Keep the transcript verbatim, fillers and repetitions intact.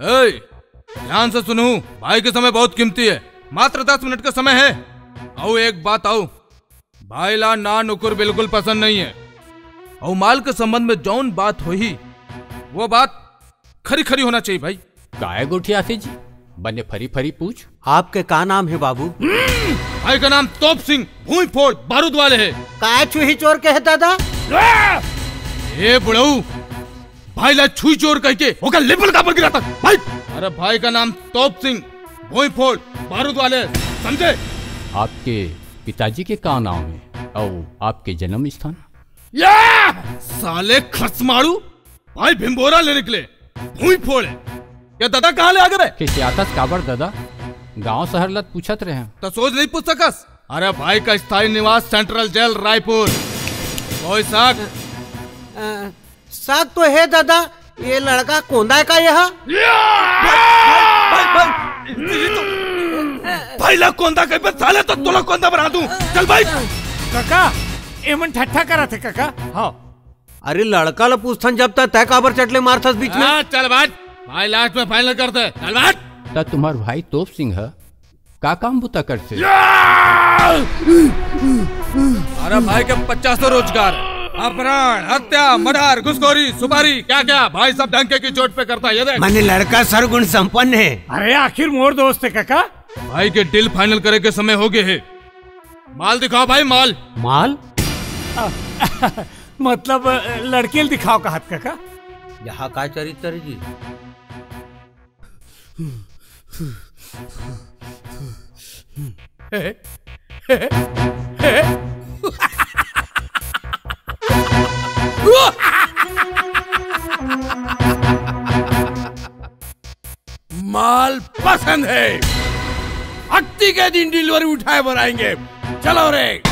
ए, ध्यान से सुनहू, भाई के समय बहुत कीमती है, मात्र दस मिनट का समय है। अउ एक बात अउ, भाई ला नान नुकुर बिल्कुल पसंद नहीं है। अउ माल के संबंध में जौन बात होही, वो बात खरी खरी होना चाहिए भाई। काय गोठियाथे जी, बने फरी फरी पूछ। आपके का नाम है बाबू? भाई का नाम तोप सिंह, भूई फोड़, बारूद वाले है। काय छुही चोर के है दादा? ए बुढ़ऊ, भाई ला छुई चोर कह के ओकर लेबल काबर गिराथस भाई? अरे भाई का नाम तोप सिंह, भोई फोड़, बारूद वाले, समझे? आपके पिताजी के का नाम है और आपके जन्म स्थान? या! साले खसमाड़ू, भाई भिंबोरा ले निकले, भोई फोड़ है। ये दादा कहाँ ले आगे बे? खिसियाथस काबर दादा? गांव शहर लत पूछत रहे। तो सोच नहीं पूछ सकस? अरे भाई का स्थायी निवास सेंट्रल जेल रायपुर। कोई शक? अ, शक तो है दादा, ये लड़का कोंदा है का यह? भाई, भाई, भाई, भाई, ये तो, भाई ला कोंदा कहीं पे साले तो तोला कोंदा बना दूं। चल भाई। काका, एमन ठट्ठा करत हे काका। हाँ। अरे लड़का ला पूछथन जब तक तय काबर चटले मारथस बीच में? हाँ, चल बात। भाई लास्ट में फाइनल करते हैं। चल बात। त तुम्हार भाई तोप सिंह ह का काम बुता करथे? अरे भाई के पचासों रोजगार, अपहरण, हत्या, मर्डर, घुसखोरी, सुपारी, क्या क्या भाई सब डंके की चोट पे करता है। ये देख। माने लड़का सर्वगुण संपन्न है। अरे आखिर मोर दोस्त है काका। भाई के डील फाइनल करे के समय हो गए है। माल दिखाओ भाई, माल। माल? मतलब लड़की ल दिखाओ कहत काका। यहाँ का चरित्र जी? माल पसंद है, अक्ति के दिन डिलीवरी उठाए बर आएंगे। चलो रे।